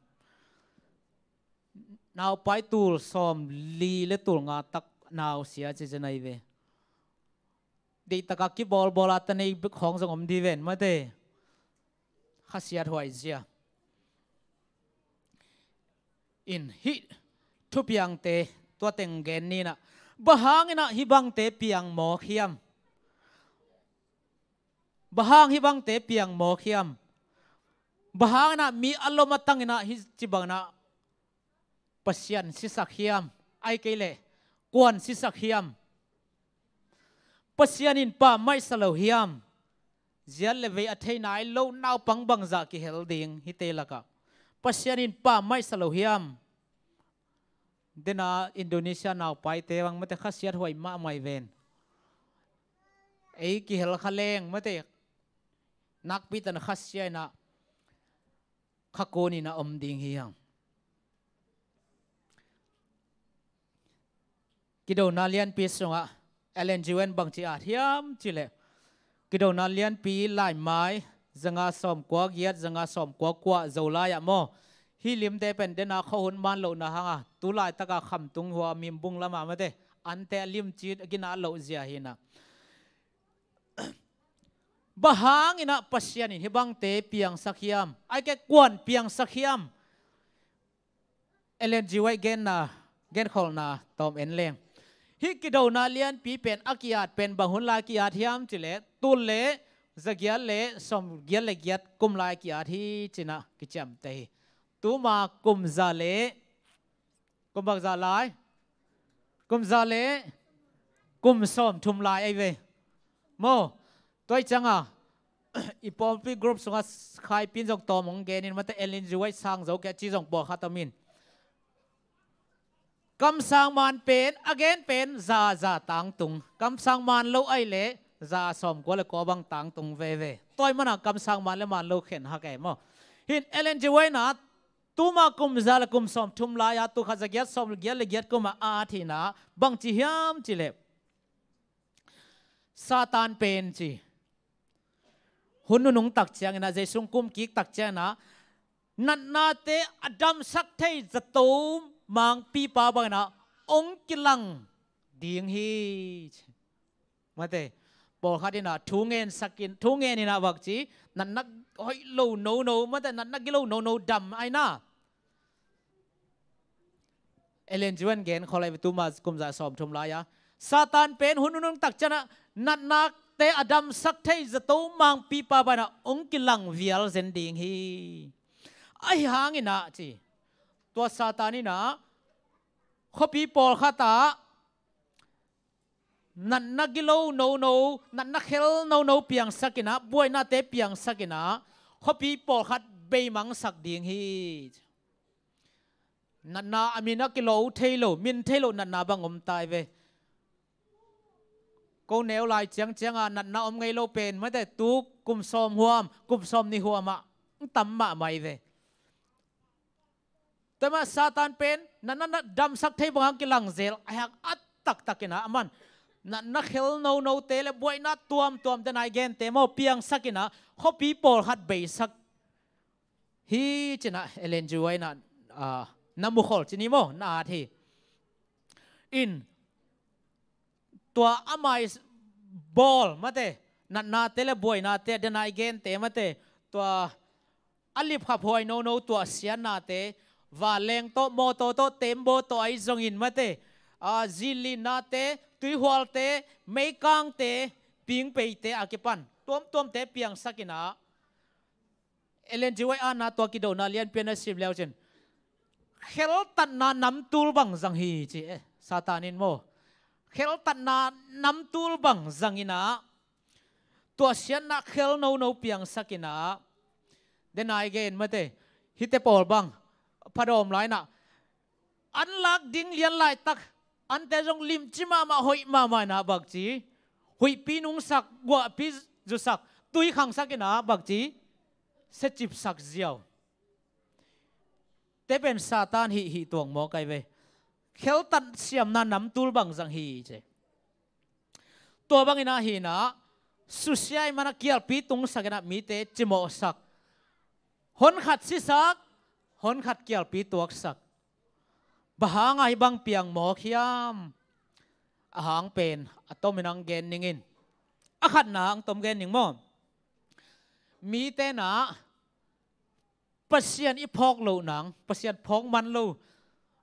Naupai tul sawmli le tul nga tak nausia ci zen ahi ve. Deihtaka kibawlbawl a ta nei bek khawng zong om dih ven, mate. Khasiat huai zia. In hih thupiangte tua teng gen ninah, bang hanginah hih bangte piang mawk hiam? Bang hang hih bangte piang mawk hiam? Bang hanginah mi a lom a tanginah hih ci banginah Pasian sisak hiam? Ai kei leh kuan sisak hiam? Pasian in pammaih sa lo hiam? ziat le vei a thei nai lo naupang bangzah kihel ding hite lakah Pasian in pammaih sa lo hiam? Dena Indonesia naupaite bang mate khasiat huai mahmah ven. Ei kihel kha leng mate nakpi tan khasia inah kha kunin a om ding hi hang. Kidona lianpi sungah Ellen G. White bangci at hiam cileh, Kidona lianpi laimai zanga sawmkua giat, zanga sawmkua kua Zolai ah maw, hih limte pen dena khuahun man lohna hanga tu laitaka Khamtung hua Mimbung lama mate ante a limci a gina loh zia hinah. Bang hanginah Pasian in hih bangte piangsak hiam? Ai ke kuan piangsak hiam? Ellen G. White genna, genkholhna tawm en leng. Hih kidona lianpi pen a ki-at pen bang hun lai ki-at hiam cileh, tul le zagiat le sawmgiat le giat kum lai ki-at hi cinah kiciamteh hi. Tuma kum za le kum bangzah lai? Kum za le kum sawmthum lai ahi ve. Maw, tua ih cianga i pawlpi group sungah Khaipin zong tawm hong genin mate Ellen G. White sang zo kei a ci zong pawlkhat om in. Kamsang man pen a gen pen za za tangtung. Kamsang man lo ahi leh za sawmkua le kua bang tangtung veve. Tua ih mana kamsang man le man lo khen hak e maw. Hin Ellen G. White na tuma kum za le kum sawmthum lai-a tul khat zagiat sawmgiat le giat kuma a at hinah bangci hiam cileh, Satan pen ci, hun nunung tak cianginah, Jesu hong kum kik tak cianginah natnate a damsak thei zato mangpipa banginah hong kilang ding hi. Mate, pawlkhat inah thu ngensakin, thu ngen inah bangci, natna hoih lo nono mate, natna gilo nono dam aina. Ellen G. White gen khol ahi ve, tuma kum za sawmthum lai-a Satan pen hun nunung tak cianah natnate a damsak thei zato mangpipa banginah hong kilang vial zen ding hi. Ahi hanginah ci, tua Satan inah khuapi pawlkhatah natna gilo nono, natna khel nono piangsakinah, buainate piangsakinah khuapi pawlkhat beimangsak ding hi. Natna a min a kilo thei lo, min thei lo natna bang om tai ve. Ko neu lai ciangcianga natna om ngei lo pen mate tu kum sawm huam, kum sawm nih huamah tam mahmah hi ve. Tua mah Satan pen natna damsak thei banga kilang zel ahi hang a taktakinah aman natna khel nonote le buaina tuamtuam dena i gente maw piangsakinah khuapi pawlkhat beisak hi cinah Ellen G. White inah na mukhol cini maw na at hi. In tua a mai bawl mate, natnate le buainate, dena i gente mate, tua a lipkhaphuai nono tua siatnate, vanleng tawh, mawtaw tawh, tembaw tawh ahi zongin mate, a, zinlinnate, tuihualte, meikangte, pingpeite a kipan tuamtuamte piangsakinah Ellen G. White ana tua kidona lianpian a sim leu cin kheltatna namtul bang zang hi ci e, Satan in maw. Kheltatna namtul bang zanginah tua siatna khel nono piangsakinah dena i gen mate, hite pawl bang phadawm lainah an lak ding lian laitak, ante zong limci mahmah hoih mahmah inah bangci, huihpi nungsak, guahpi zusak, tui khangsak inah bangci, siacipsak ziau. Te pen Satan hih hih tuang mawk ahi ve. Kheltat siamna namtul bang zang hi ci. Tua bangin ahi inah susia i mana kialpi tungsak inah mite cimawhsak, honkhat sisak, honkhat kialpi tuaksak. Bang hanga hih bang piang mawk hiam? A hang pen a tomin ang gen ningin. A khatna ang tom gen ning maw? Mite na Pasian i phawk loh nang, Pasian phawk man lo.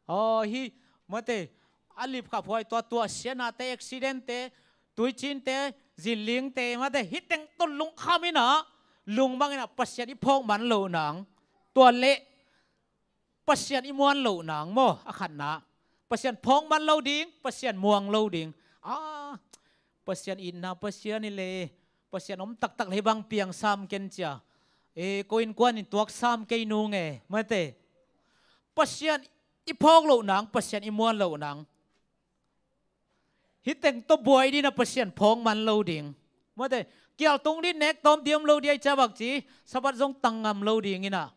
Aw, hi mate, a lipkhaphuai tua, tua sianate, accidentte, tuicinte, zinlingte mate, hi teng tawh lungkham inah, lungmang inah Pasian i phawk man loh nang. Tua leh Pasian i muan loh nang maw, a khatna. Pasian phawk man lo ding, Pasian muang lo ding. Ah, Pasian itna Pasian i le, Pasian om taktak le hih bang piang sam ken cia. E, ko innkuan in tuak sam kei nung e, mate. Pasian i phawk loh nang, Pasian i muan loh nang. Hih teng tawh buai ding a Pasian phawk man lo ding. Mate, kial tung ding nek tawm diam lo ding a i ciah bak ci, Sabbath zong tang ngam lo ding in a.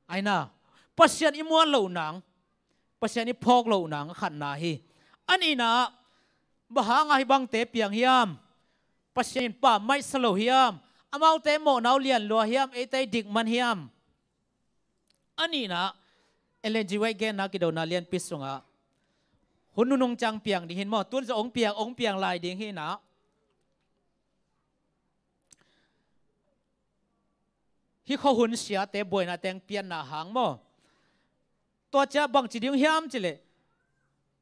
Aina, Pasian i muan loh nang, Pasian i phawk loh nang a khatna hi. A nihna, bang hang a hih bangte piang hiam? Pasian in pammaih sa lo hiam? Amaute mawhna uh lian lua hiam? Eite i dik man hiam? A nihna, Ellen G. White genna Kidona lianpi sungah hun nunung ciang piang ding hi in maw, tun zong ong piang, ong piang lai ding hi in a. Hih khuahun siate buaina teng pianna hang maw. Tua ciah bangci ding hiam cih leh,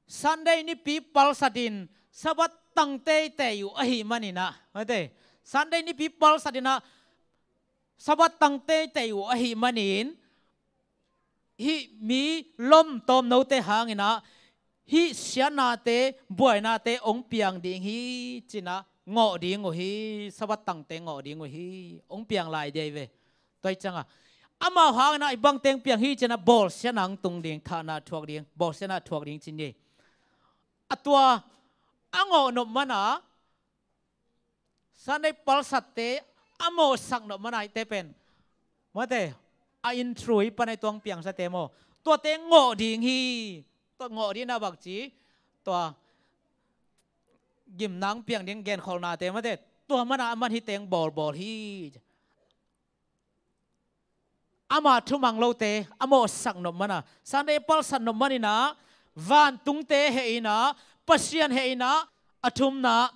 Sunday nipi palsat in Sabbath tang teitei uh ahih manin a, mate, Sunday nipi palsat in a Sabbath tang teitei uh ahih manin, hih mi lom tawm note hang in a, hih siatnate, buainate ong piang ding hi ci in a, ngawh ding uh hi, Sabbath tangte ngawh ding uh hi, ong piang lai ding hi ve. Tua hi ciang a, amau hang in a hih bang teng piang hi ci in a, bawlsiatna ong tung ding, thahna thuak ding, bawlsiatna thuak ding ci ni. A tua a ngawh nop man a, Sunday palsatte a mawhsak nop man a, hihte pen, mate, a inn through pan a i tuang piangsate maw, tuate ngawh ding hi. Tua ngawh ding in a bang ci, tua gimna ong piang ding genkholhnate, mate, tua man a aman hih teng bawlbawl hi. Ama thumang lote a mawhsak nop man a, Sunday palsat nop man in a, vantungte heh in a, Pasian heh in a. A thumna,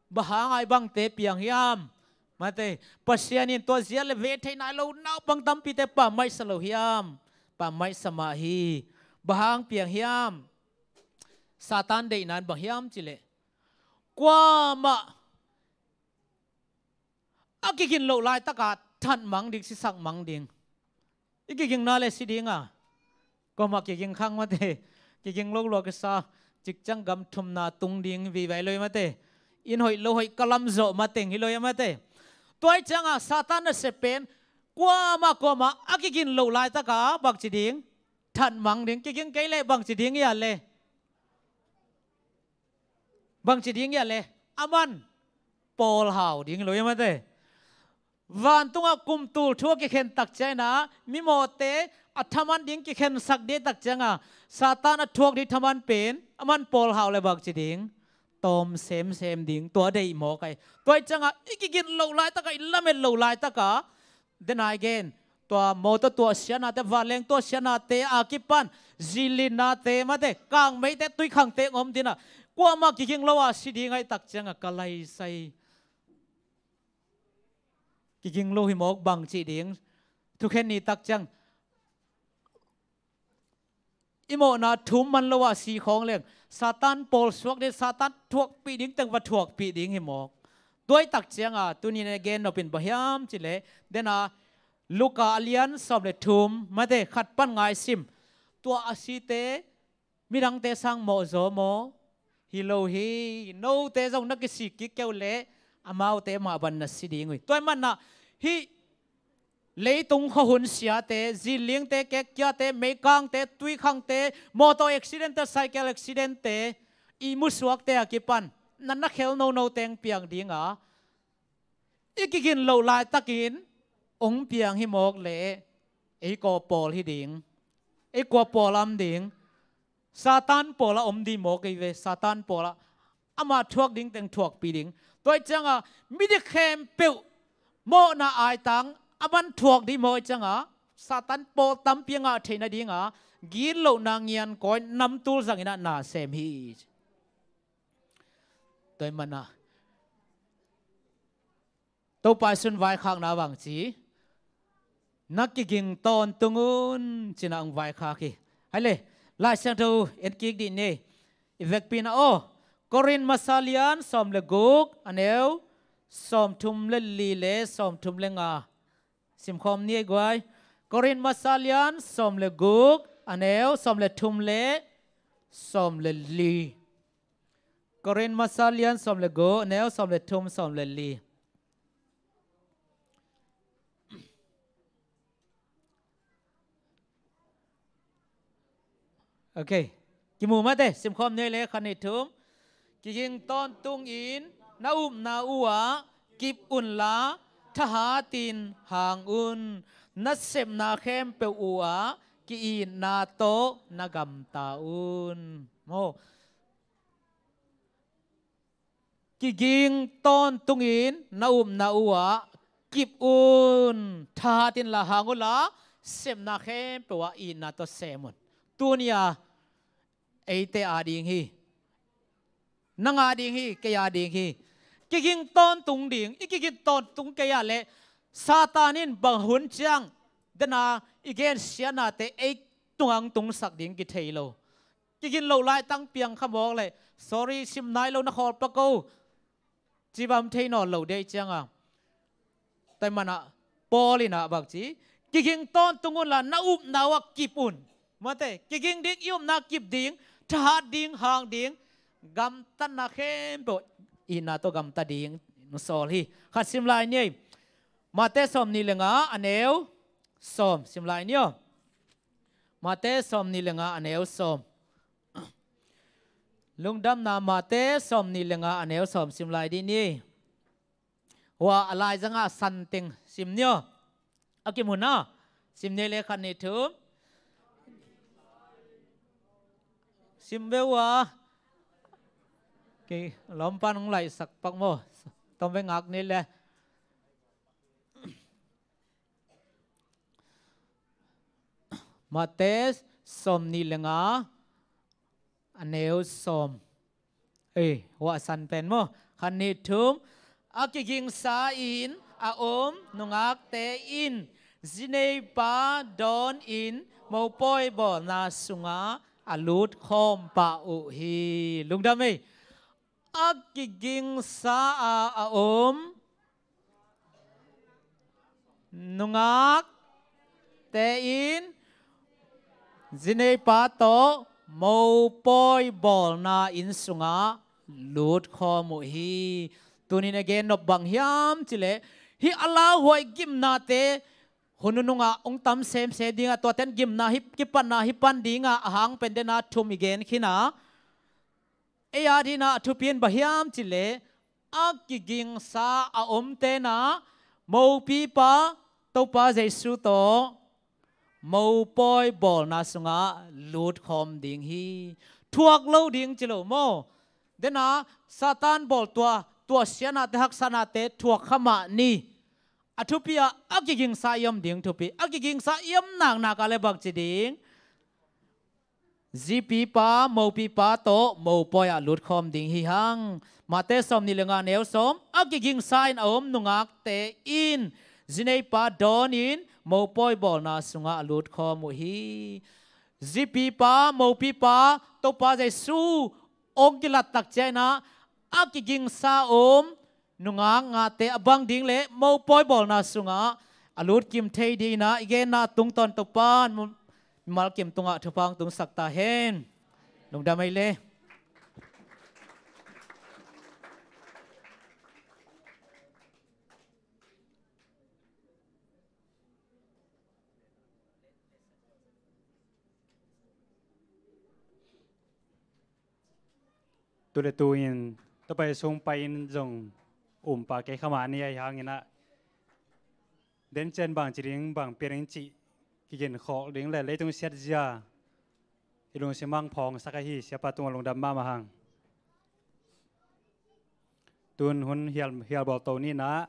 bang hang a hih bangte piang hiam? Mate, Pasian in tua zia le ve thei nai lo naupang tampite pammaih sa lo hiam? Pammaih sa mah hi. Bang hang piang hiam? Satan deihna in bang hiam cih leh, kuamah a kigin loh laitak a that mang ding, sisak mang ding. I kigingna le si ding a, kuamah kiging khang, mate. Kiging lo lua kisa, cikciang gam thumna tung ding vive lo hi, mate. Inn hoih lo hoih ka lam zawh mateng hi lo hi, mate. Tua hi ciang a Satan nasep pen, kuamah kuamah a kigin loh laitak a bangci ding? That mang ding. Kiging kei leh bangci ding hiam le? Bangci ding hiam le? Aman pawlhau ding hi lo hi, mate. Vantungah kum tul thu a kikhen tak ciang in a, mimawhte a thaman ding kikhensak ding tak ciang a, Satan a thuak ding thaman pen, aman pawlhau le bangci ding? Tawm semsem ding, tua deih mawk hi. Tua hi ciang a i kigin loh laitak a, i lamet loh laitak a, den a i gen, tua mawtaw tuahsiatnate, vanleng tuahsiatnate a kipan, zilinnate, mate, kangmeite, tuikhangte ong om ding a, kuamah kiging lo a si ding ahih tak ciang a ka laisai. Kiging lo hi mawk, bangci ding? Thukhen ni tak ciang, i mawhna thum man lo a si khawng leng, Satan pawlsuak ding, Satan thuakpih ding teng va thuakpih ding hi mawk. Tua ahih tak ciang a tuni-in a gen nop in bang hiam cih leh, den a, Luka a lian sawm le thum, mate, khat pan nga i sim. Tua a site midangte sang mawhzaw maw? Hi lo hi. Note zong na kisik kik kei uh leh, amaute mah bang na si ding uh hi. Tua ahih manin a, hih leitung khuahun siate, zinlingte, kekkiate, meikangte, tuikhangte, mawtaw accident-te, cycle accident-te, ihmu suakte a kipan, na na khel nono teng piang ding a, i kigin loh laitakin ong piang hi mawk leh, ei kua pawl hi ding? Ei kua pawl a om ding? Satan pawl a om ding mawk hi ve, Satan pawl a. Amah thuak ding teng thuakpih ding. Tua ahih ciang a, midik khempeuh mawhna aitang aman thuak ding mawk ahih ciang a, Satan pawl tampi a ngah theihna ding a, gitlohna ngiankawi namtul zangin a na sem hi. Tua ahih manin a, Topa Jesu in vaikhakna bang ci? Na kiging tawntung un, ci-in a ong vaikhak hi. Hai le, Lai Siangtho en kik dih ni. I vekpi-in a aw, Korin masa lian sawm le guk, a neu sawmthum le li le sawmthum le nga. Simkhawm ni ei guai. Korin masa lian sawm le guk, a neu sawm le thum le sawm le li. Korin masa lian sawm le guk, a neu sawm le thum, sawm le li. Ok. Kimu mate, simkhawm ni le khat nih thum. Kiging tawntungin na upna uhah kip unla, thahatin hang un. Na sepna khempeuh uhah ki-itna tawh na gamta un. Maw. Kiging tawntungin na upna uhah kip un, thahatin la hang unla, sepna khempeuh ah itna tawh sem un. Tuni-a eite ading hi. Nang ading hi, kei ading hi. Kiging tawntung ding, i kiging tawntung kei ah leh Satan in bang hun ciang dena i gensiatnate ei tungah tungsak ding kithei lo. Kigin loh laitang piang kha mawk leh, sorry, sim nai lo, na khawl pak o, ci bang thei nawn lo dei cianga. Tua manah Paul inah bang ci, kiging tawntung unla na upna uhah kip un. Mate, kiging ding, i upna kip ding, thahat ding, hang ding, gamtatna khempeuh itna tawh gamta ding na sawl hi. Khat sim lai ni ei. Mate sawm nih le nga, a neu sawm, sim lai ni aw. Mate sawm nih le nga, a neu sawm. Lungdamna Mate sawm nih le nga, a neu sawm, sim lai dih ni. Hua a laizangah santeng sim ni aw. A kimu na, sim ni le khat nih thum. Sim ve ua. Kei lawmpan hong laihsak pak maw. Tom ve ngak ni le. Mate sawm nih le nga, a neu sawm. Ei, hua san pen maw. Khat nih thum. A kigingsa in a om nungakte in zineipa dawnin mopawi bawlna sungah a lutkhawm pah uh hi. Lungdam ei. A kigingsa a a om nungakte in zineipa tawh mopawi bawlna inn sungah lutkhawm uh hi. Tunin a gen nop bang hiam cileh, hih a lauhuai gimnate hun nunungah hong tam semsem dingah, tuaten gimna hih kipatna hih pan dingah a hang pen dena thum i gen khin a. Ei a dina a thupi in bang hiam cileh, a kigingsa a om tenah mopipa Topa Jesu tawh mopawi bawlna sungah lutkhawm ding hi. Thuak lo ding ci lo maw. Dena Satan bawl tua, tua sianate, haksatnate thuak kha mah ni. A thupi ah a kigingsa i om ding thupi. A kigingsa i om naknak ah le bang ci ding. Zipipa, mopipa tawh mopawi ah lutkhawm ding hi hang. Mate sawm nih le nga neu sawm. A kigingsa in a om nungakte in zineipa dawnin mopawi bawlna sungah a lutkhawm uh hi. Zipipa, mopipa, Topa Jesu hong kilattak ciangin ah a kigingsa om nungak ngate a bang ding le mopawi bawlna sungah a lutkim thei dingin ah i genna tungtawn Topa in mimal kim tungah thupha hong tungsak ta hen. Lungdam ei le. Tu le tu in tua pai sung pai in zong um pah kei kha mah ni, ahi hangin ah den ciang bang ci ding, bang pia ding cih kigen khawk ding le leitung siatzia i lungsim ah hong phawngsak ahi, siapa tungah lungdam mahmah hang. Tun hun hial, hial bawl to ni in ah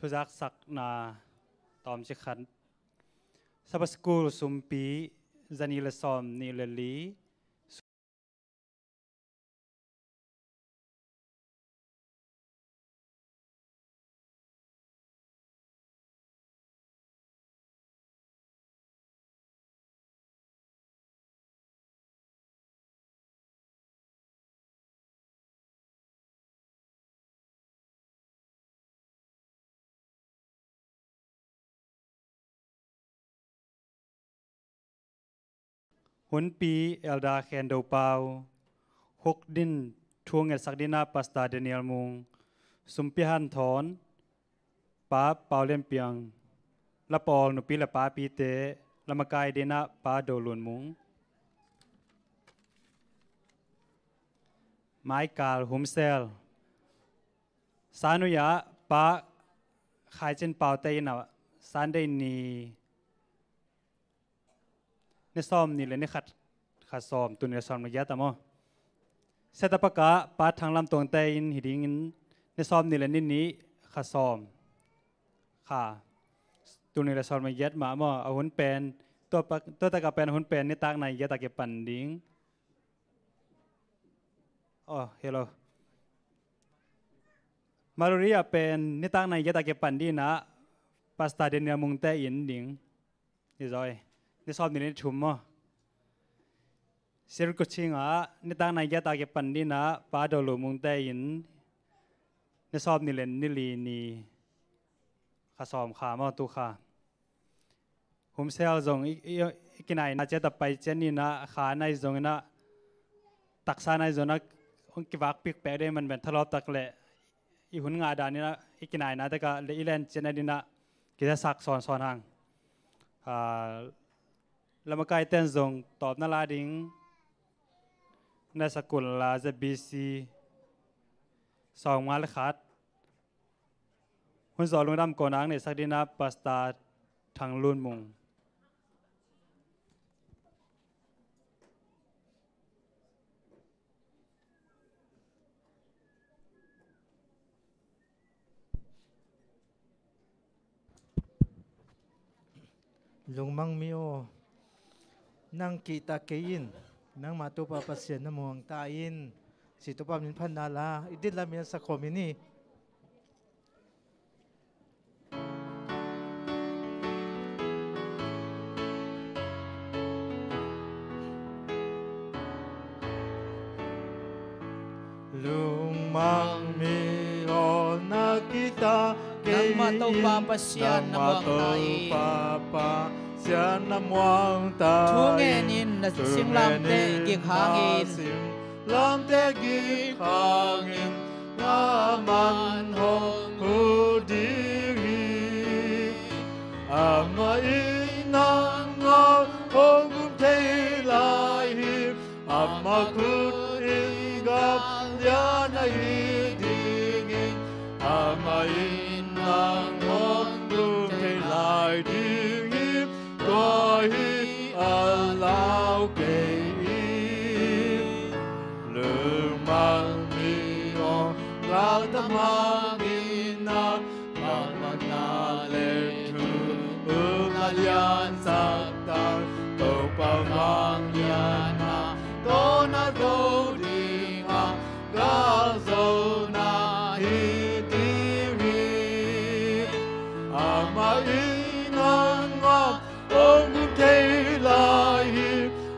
thuzaksakna tawmcik khat. Sabbath School sumpi, za nih le sawm nih le li. Hunpi Elder Khen Do Pau, hukdin thu ngetsak dingin ah Pastor Daniel Mung, sumpi hanthawn Pa Pau Lian Piang, la pawl nupi le papite, Lamakai dingin ah Pa Do Lun Mung. Maikal Humsel. Sanui ah Pa Khai Cin Pau te in ah Sunday ni, ni sawm nih le ni khat, kha sawm, tul nih le sawm le giat ah maw. Setapak ah Pa Thang Lam Tuang te in hi dingin ni sawm nih le ni nih, kha sawm, kha, tul nih le sawm le giat mah maw. A hun pen, tua pa, tua tak ah pen a hun pen nitak nai giat ah kipan ding. Oh, hello. Maluri ah pen nitak nai giat ah kipan dingin ah Pastor Daniel Mung te in ding. Ni zaw e. Ni sawm nih le ni thum maw. Sri Kuching ah nitak nai giat ah kipan dingin ah Pa Do Lun Mung te in ni sawm nih le ni li ni, kha sawm kha maw, tu kha. Humsel zong i, i, i kinaina ciat ah pai ciat ni in ah, kha nai zongin ah, taksa nai zongin ah, hong kivakpih pek ding man pen thalawp tak leh i hun ngah dan in ah i kinaina tak ah le i len ciat nading ah kizaksak sawnsawn hang. Ah, Lamakai ten zong tawpna la ding na sa kul la, Z B C sawmnga le khat. Hun zawh lungdam kawmnak neihsak dingin ah Pastor Thang Lun Mung. Lungmang mi aw, nang kihta kei in, nangmah Topa Pasian na muang ta in, ci Topa min phatna la, i dihlak in a sakhawm in hi. Lungmang mi aw, na kihta kei in, nangmah Topa Pasian na muang ta in, Pasian na muang ta in, thu ngen in na singlamteh gik hangin, singlamteh gik hangin, amah in hong hu ding hi. Amah in nang hong um thei lai hi. Amah khut in gal lian na hi ding hi. Amah in nang hong dum thei lai ding hi. Tua hi a lau kei hi. Lungmang mi aw, lau tam hangin ah, bangmah na le thu, um a lian sak tak, Topa vanglian ah, tawh na do ding a, galzona hi ding hi. Amah in nang hong um thei lai hi.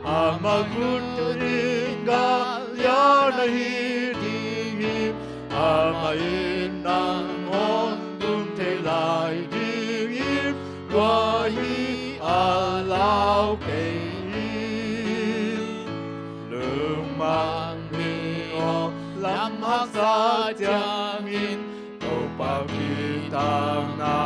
Amah khut in gal lian na hi ding hi. Amah in nang hong dum thei lai ding hi. Tua hi a lau kei hi. Lungmang mi aw, lam haksa ciangin, Topa kithahna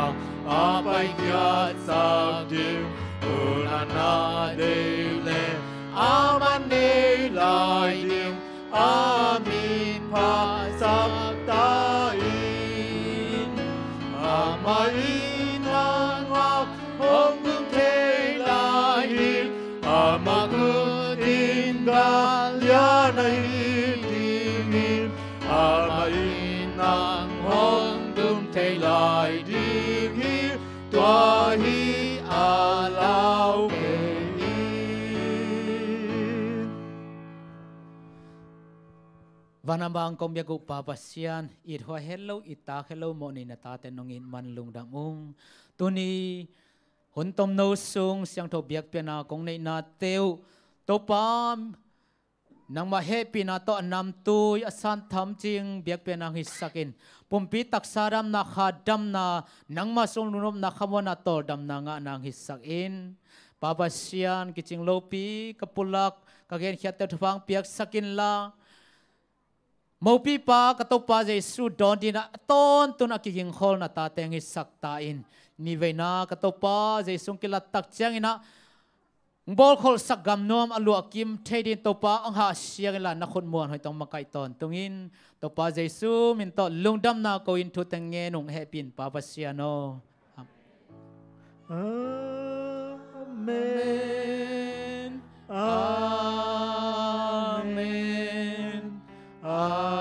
a paikhiatsak ding, hun a na deih leh amah nei lai ding, a min phatsak ta in. Amah in nang hong um thei lai hi. Amah khut in gal lian na hi ding hi. Amah in nang hong dum thei lai ding hi. Tua hi a lau kei hi. Van a bang kong biak uh Pa Pasian, it huai het lo, it tak het lo, mawhnei na tate nong it man lungdam ung. Tuni hun tomno sung siangtho biakpiakna kong neihnate uh, Topa, nangmah hehpihna tawh a namtui a santham cing biakpiakna hong hisak in, pumpi taksa damna, kha damna, nangmah sung lungnopna, khamuanna, tawldamna ngahna hong hisak in. Pa Pasian, kicing lopi ka pulak, ka genkhiatte uh thupha hong piaksak inla, mopipa ka Topa Jesu dawn dingin ah a tawntung a kigingkhawl na tate hong hisak ta in. Niveina ka Topa Jesu hong kilattak ciangin ah bawlkholhsak gamnuam a luahkim thei dingin Topa hong hahsia inla, na khutmuan hoih tawh makaih tawntungin, Topa Jesu min tawh lungdamna ko-in thu teng ngen ung, hehpih in Pa Pasian aw. Amen. Amen. Amen.